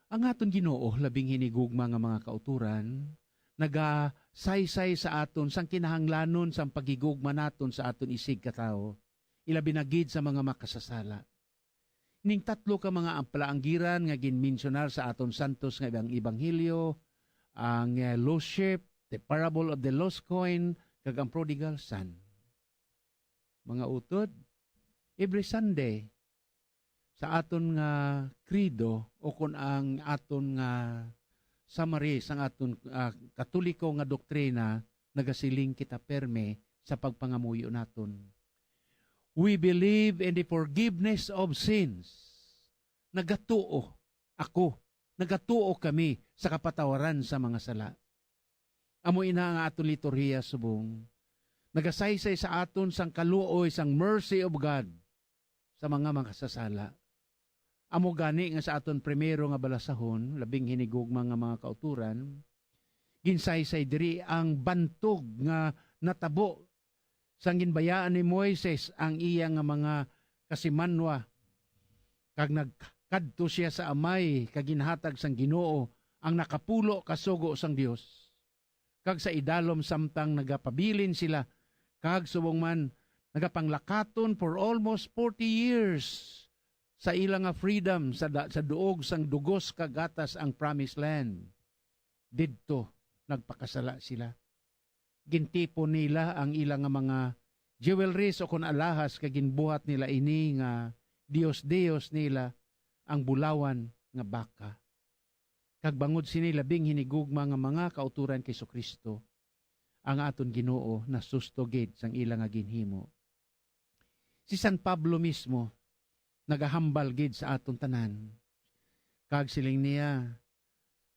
Ang aton Ginoo, labing hinigugma nga mga kautoran, nagasaysay sa aton sang kinahanglanon sang paghigugma naton sa aton isigkatawo, ilabi na gid sa mga makasasala. Ning tatlo ka mga palaanggiran nga ginmensyonar sa aton santos nga ebang-, ebanghelyo, ang, eh, lost sheep, the parable of the lost coin, kag ang prodigal son. Mga utod, every Sunday, sa aton nga credo, o kon ang aton nga summary sang aton, ah, Katoliko nga doktrina, nagasiling kita perme sa pagpangamuyo naton. We believe in the forgiveness of sins. Nagatuo ako, nagatuo kami sa kapatawaran sa mga sala. Amo ina nga aton liturhiya subong nagasaysay sa aton sang kaluoy sang mercy of God sa mga makasasala. Amo gani nga sa aton primero nga balasahon, labing hinigugma nga mga kauturan, ginsaysay diri ang bantog nga natabo sang ginbayaan ni Moises ang iya nga mga kasimanwa, kag nagkadto sia sa Amay, kag ginhatag sang Ginoo ang nakapulo ka sugo sang Dios. Kag sa idalom samtang nagapabilin sila, kag subong man nagapanglakaton for almost forty years sa ila nga freedom sa da-, sa duog sang dugos kag gatas ang promised land. Didto nagpakasala sila. Gintipon nila ang ila nga mga jewelries o kon alahas, kag ginbuhat nila ini nga dios-dios nila, ang bulawan nga baka. Kag bangod sini, labing hinigugma nga mga kauturan kay Jesu-Cristo, ang aton Ginoo nasusto gid sang ila nga ginhimo. Si San Pablo mismo nagahambal gid sa aton tanan, kag siling niya,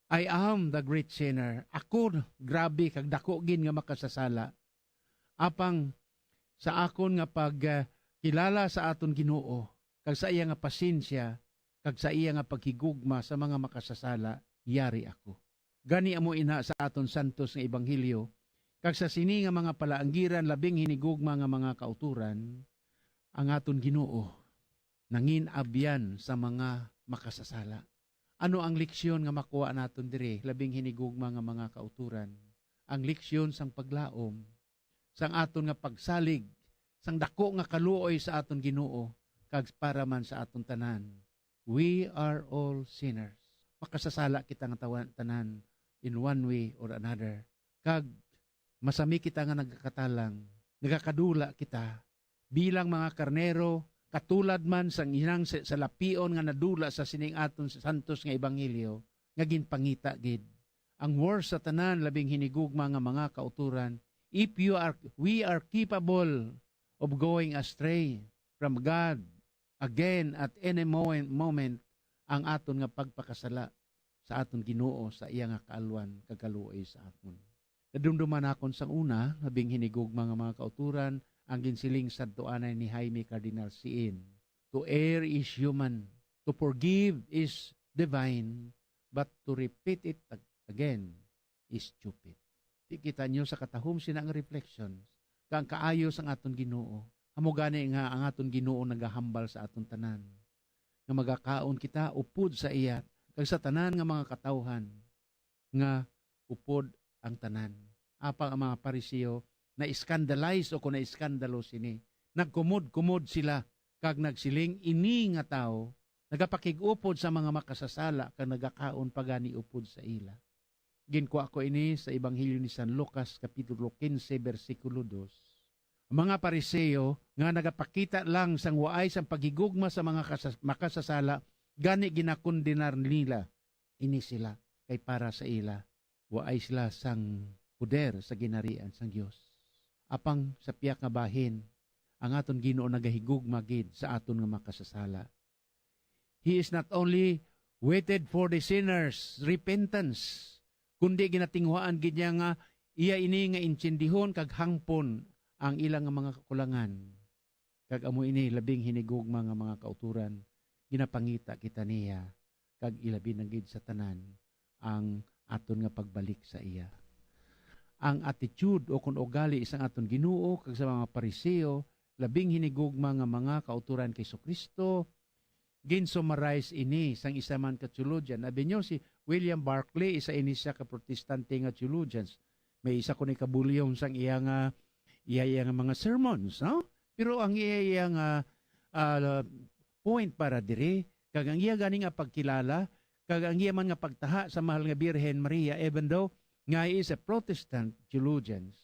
"I am the great sinner." Ako, grabe kag dako gid nga makasasala. Apang sa akon nga pagkilala sa aton Ginoo, kag sa iya nga pasensya, kag sa iya nga paghigugma sa mga makasasala, yari ako. Gani amo ina sa aton santos nga ebanghelyo, kag sa sini nga mga palaanggiran, labing hinigugma nga mga kautoran, ang aton Ginoo nangin-abyan sa mga makasasala. Ano ang leksyon nga makuha naton diri, labing hinigugma nga mga kautoran? Ang leksyon sang paglaom, sang aton nga pagsalig sang dako nga kaluoy sa aton Ginoo, kag para man sa aton tanan. We are all sinners. Makasasala kita nga tawa-, tanan in one way or another. Kag masami kita nga nagakatalang, nagakadula kita bilang mga karnero, katulad man sang inang sa, sa lapion nga nadula sa sining aton santos nga ebanghelyo, nga ginpangita gid. Ang worst sa tanan, labing hinigugma nga mga kautoran, if you are, we are capable of going astray from God again at any moment, moment, ang aton nga pagpakasala sa aton Ginoo sa iya nga kaalwan kag kaluoy sa aton. Nadumduman nakon sang una, labing hinigugma nga mga kautoran, ang ginsiling sadto anay ni Jaime Cardinal Ceen, "To err is human, to forgive is divine, but to repeat it ag-, again is stupid." Di kita niyo sa katahom sina nga reflections, kang kaayo sang aton Ginoo. Amo gani nga ang aton Ginoo nagahambal sa aton tanan, nga magakaon kita upod sa iya, kag sa tanan nga mga katawhan nga upod ang tanan. Apang ang mga Pariseo na-scandalize o kon na-iskandalo sini. Nagkumod-kumod sila kag nagsiling, "Ini nga tawo nagapakig-upod sa mga makasasala kag nagakaon pa gani upod sa ila." Ginkwa ko ini sa Ebanghelyo ni San Lucas, Kapitulo quince, bersikulo dos. Ang mga Pariseo nga nagapakita lang sang waay sang paghigugma sa mga kasas-, makasasala, gani ginakondenar nila ini sila, kay para sa ila, waay sila sang poder sa ginharian sang Dios. Apang sa pihak nga bahin, ang aton Ginoo nagahigugma gid sa aton nga makasasala. He is not only waited for the sinners' repentance, kundi ginatinguhaan gid niya nga iya ini nga intindihon kag hangpon ang ila nga mga kakulangan. Kag amo ini labing hinigugma nga mga kautoran, ginapangita kita niya, kag ilabi na gid sa tanan ang aton nga pagbalik sa iya. Ang attitude o kon ugali sang aton Ginoo kag sa mga Pariseo, labing hinigugma nga mga kautoran kay Jesu-Cristo, gin-summarize ini sang isa man ka theologian. Abi niyo, si William Barclay, isa ini siya ka protestante nga theologians. May isa ko ni ka volume sang iya nga, iya, iya nga mga sermons, no? Pero ang iya, iya nga, ah, point para diri, kag ang iya gani nga pagkilala, kag ang iya man nga pagtaha sa mahal nga Birhen Maria, even though nga he is a Protestant theologians,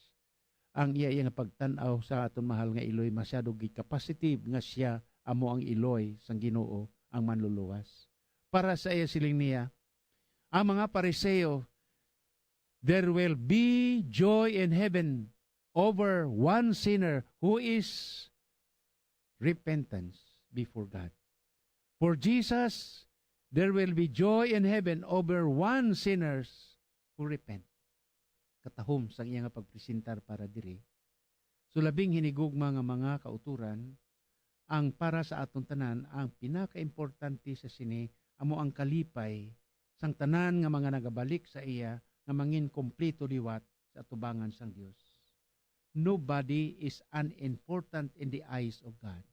ang iya, iya nga pagtan-aw sa aton mahal nga Iloy masyado gid ka positive nga siya amo ang Iloy sang Ginoo, ang Manluluwas. Para sa iya, siling niya, ang mga Pariseo, "There will be joy in heaven over one sinner who is repentance before God. For Jesus, there will be joy in heaven over one sinners who repent." Katahom sang iya nga pagpresentar para diri. So, labing hinigugma nga mga kautoran, ang para sa aton tanan, ang pinakaimportante sa sini amo ang kalipay sang tanan nga mga nagabalik sa iya nga mangin kompleto liwat sa atubangan sang Dios. Nobody is unimportant in the eyes of God.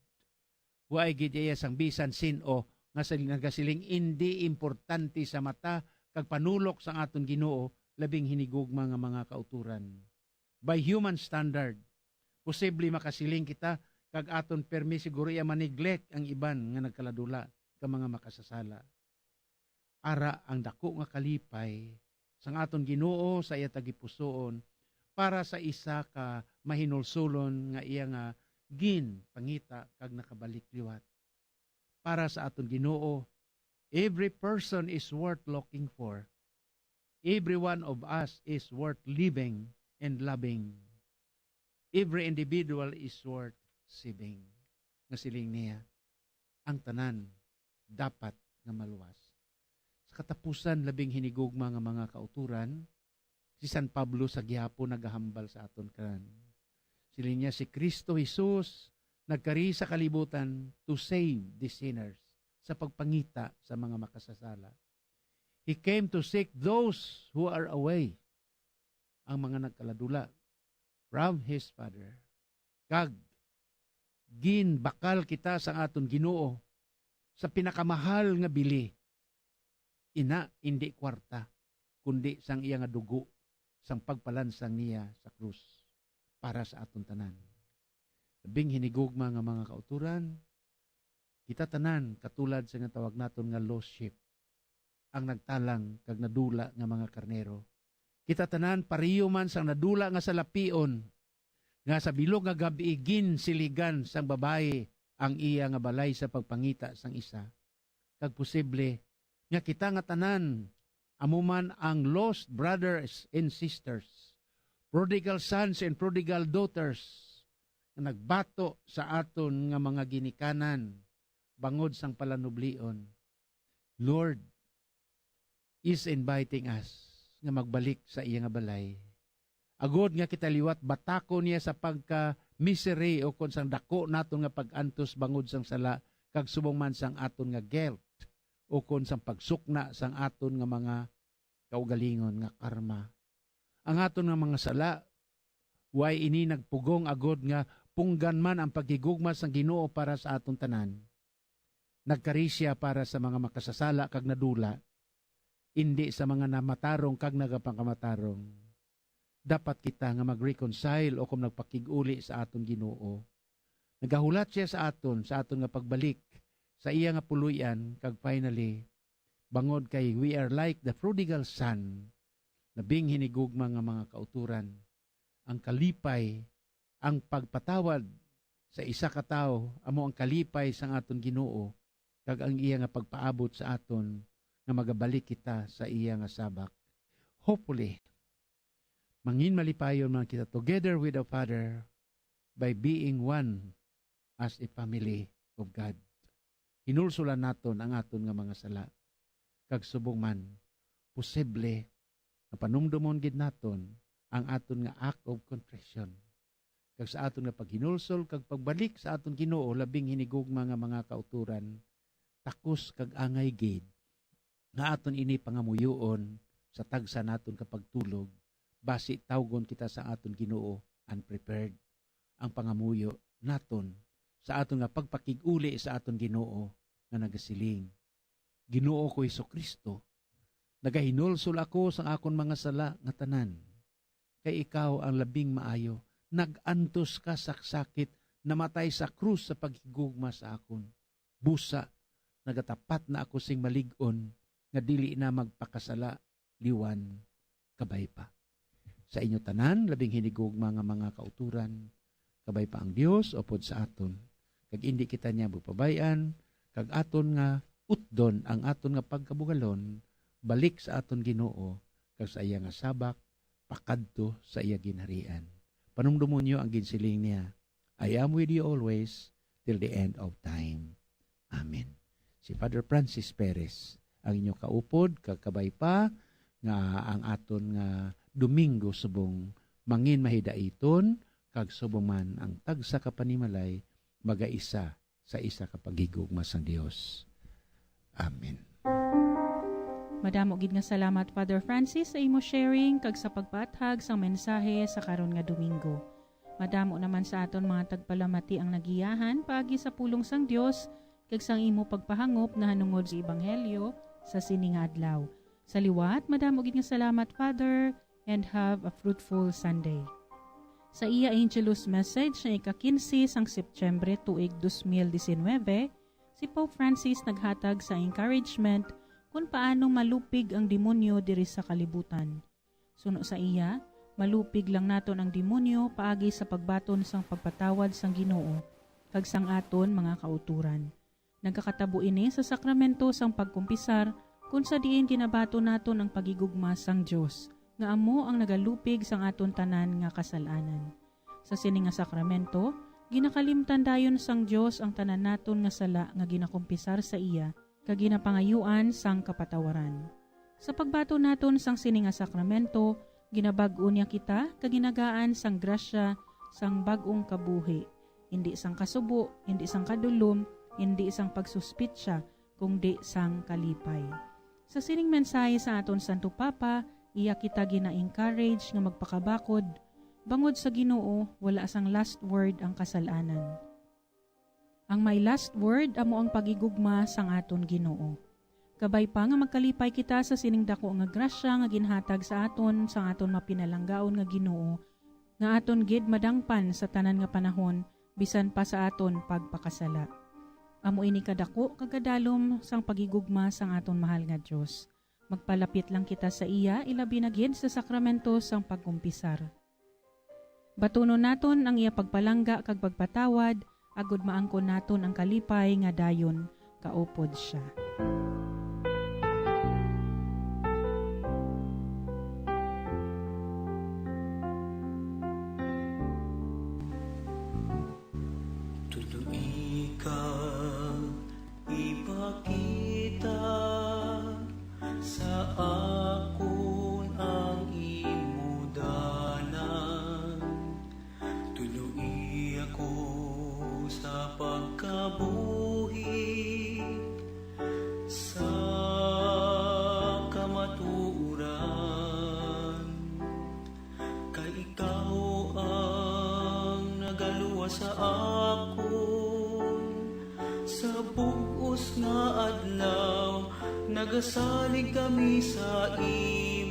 Waay gid iya sang bisan sin-o nga sa nagasiling indi importante sa mata kag panulok sang aton Ginoo, labing hinigugma nga mga kautoran. By human standard, posible makasiling kita kag aton permi siguro iya ma-neglect ang iban nga nagkaladula ka mga makasasala. Ara ang dako nga kalipay sang aton Ginoo sa iya tagipusoon para sa isa ka mahinulsolon nga iya nga ginpangita kag nakabalik liwat. Para sa aton Ginoo, every person is worth looking for. Every one of us is worth living and loving. Every individual is worth saving. Nga siling niya, ang tanan dapat nga maluwas. Sa katapusan, labing hinigugma nga mga kauturan, si San Pablo sa gihapon nagahambal sa aton kanan. Siling niya, si Kristo Jesus nagkari sa kalibutan to save the sinners, sa pagpangita sa mga makasasala. He came to seek those who are away, ang mga nagkaladula from his Father. Kag ginbakal kita sang aton Ginoo sa pinakamahal nga bili, ina, indi kwarta, kundi sang iya nga dugo, sang pagpalansang niya sa krus para sa aton tanan. Labing hinigugma nga mga kauturan, kita tanan katulad sa nga tawag naton nga lost sheep, ang nagtalang kag nadula nga mga karnero. Kita tanan pareho man sang nadula nga salapion, nga sa bilog nga gab-i ginsiligan sang babayi ang iya nga balay sa pagpangita sang isa. Kag posible nga kita nga tanan amo man ang lost brothers and sisters, prodigal sons and prodigal daughters, nga nagbato sa aton nga mga ginikanan bangod sang palanublion. Lord is inviting us nga magbalik sa iya nga balay, agod nga kita liwat batakon niya sa pagka-misery ukon sang daku naton nga pag-antos bangod sang sala, kag subong man sang aton nga guilt ukon sang pagsukna sang aton nga mga kaugalingon nga karma. Ang aton nga mga sala, way ini nagpugong agod nga punggan man ang paghigugma sang Ginoo para sa aton tanan. Nagkari sia para sa mga makasasala kag nadula, indi sa mga namatarong kag nagapangamatarong. Dapat kita nga mag-reconcile o kung nagpakig-uli sa aton Ginoo. Nagahulat sia sa aton, sa aton nga pagbalik sa iya nga puloy-an, kag finally, bangod kay we are like the prodigal son, labing hinigugma nga mga kauturan, ang kalipay, ang pagpatawad sa isa ka tawo amo ang kalipay sang aton Ginoo, kag ang iya nga pagpaabot sa aton nga magabalik kita sa iya nga sabak. Hopefully, mangin malipayon man kita together with the Father by being one as a family of God. Hinulsulan naton ang aton nga mga sala, kag subong man, posible nga panumdomon gid naton ang aton nga act of contrition. Kag sa aton nga paghinulsol kag pagbalik sa aton Ginoo, labing hinigugma nga mga kauturan, takos kag angay gid nga aton ini pangamuyoon sa tagsa naton ka pagtulog, basi tawgon kita sa aton Ginoo unprepared. Ang pangamuyo naton sa aton nga pagpakig-uli sa aton Ginoo nga nagasiling, "Ginoo ko Jesu-Cristo, nagahinulsol ako sang akon mga sala nga tanan, kay ikaw ang labing maayo. Nag-antos ka sa sakit, namatay sa krus sa paghigugma sa akon. Busa, nagatapat na ako sing malig-on nga dili na magpakasala liwan kabay pa." Sa inyo tanan, labing hinigugma nga mga kauturan, kabay pa ang Dios upod sa aton, kag indi kita niya magpabay-an, kag aton nga utdon ang aton nga pagkabugalon balik sa aton Ginoo, kag sa iya nga sabak pakadto sa iya ginharian. Panumdomon niyo ang ginsiling niya, "I am with you always till the end of time." Amen. Si Father Francis Perez, ang inyo kaupod, kag kabay pa, nga ang aton nga Domingo subong mangin mahidaiton, kag subong man ang tagsa ka panimalay magaisa sa isa ka paghigugma sang Dios. Amen. Madamo gid nga salamat, Father Francis, sa imo sharing kag sa pagpaathag sang mensahe sa karon nga Domingo. Madamo naman sa aton mga tagpalamati ang nagiyahan paagi sa pulong sang Dios kag sang imo pagpahangop nahanungod sa ebanghelyo sa sini nga adlaw. Sa liwat, madamo gid nga salamat, Father, and have a fruitful Sunday. Sa iya Angelus message sa ika-kinse sang Setyembre tuig dos mil disinwebe, si Pope Francis naghatag sa encouragement kon paano malupig ang demonyo diri sa kalibutan. Suno sa iya, malupig lang naton ang demonyo paagi sa pagbaton sang pagpatawad sang Ginoo kag sang aton mga kautoran. Nagakatabo ini sa sakramento sang pagkumpisar, kon sa diin ginabaton naton ang paghigugma sang Dios, nga amo ang nagalupig sang aton tanan nga kasal-anan. Sa sini nga sakramento, ginakalimtan dayon sang Dios ang tanan naton nga sala nga ginakumpisar sa iya, kag ginapangayuan sang kapatawaran. Sa pagbaton naton sang sini nga sakramento, ginabag-o niya kita kag ginagaan sang grasya sang bag-ong kabuhi, hindi sang kasubo, hindi sang kadulom, hindi sang pagsuspitsa, kundi sang kalipay. Sa sining mensahe sa aton Santo Papa, iya kita gina-encourage nga magpakabakod, bangod sa Ginoo, wala sang last word ang kasal-anan. Ang may last word amo ang paghigugma sang aton Ginoo. Kabay pa nga magkalipay kita sa sining dako nga grasya nga ginhatag sa aton sang aton mapinalanggaon nga Ginoo, nga aton gid madangpan sa tanan nga panahon, bisan pa sa aton pagpakasala. Amo ini kadako kag kadalom sang paghigugma sang aton mahal nga Dios. Magpalapit lang kita sa iya, ilabi na gid sa sakramento sang pagkumpisar. Batunon naton ang iya pagpalangga kag pagpatawad, agod maangkon naton ang kalipay nga dayon kaupod sia. Tulo ikaw ipakita sa akon ang imo dalan. Tuluyi ako sa pagkabuhi sa kamatuoran, kay ikaw ang nagaluwas sa akon. Sa bug-os nga adlaw, nagasalig kami sa imo